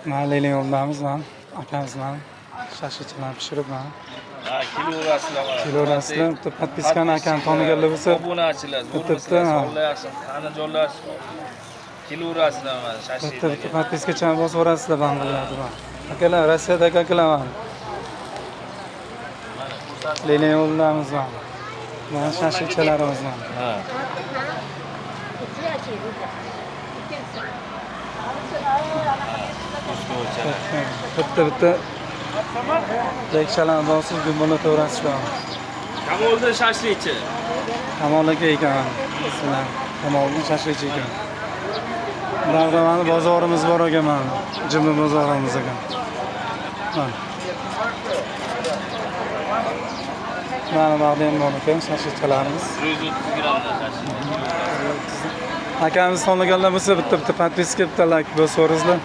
Mana Lenin yo'ldamiz mana akamiz mana shashlikchalarni pishirib mana Ha, kiloverasizlar mana. kiloverasizlar. Bitta подписка ni akani toniganlar bo'lsa, Obunachilar, bitta zo'rmisizlar, ha. sog'layapsiz, qanijonlar. Kiloverasizlar mana shashlik. Bitta bitta подписка chani bosib yuborasizlar mana. Akalar, Rossiyadagi akalar mana. Lenin yo'ldamiz mana. Mana shashlikchalarimiz mana. Ha. Bitta bitta lekchalarni bosib gumburlataverasizlar. Kamolda shashlikchi. Kamol aka ekan. Sizlar Kamolning shashlikchi ekan. Davramani bozorimiz bor ekan mana. Jimli bozorimiz ekan. Mana. Mana bu yoqda ham bor ekan shashlikchalarimiz. 130 grammdan shashlik. Akamiz tanlaganlar bo'lsa bitta bitta подписка, bitta like bosib yuborasizlar.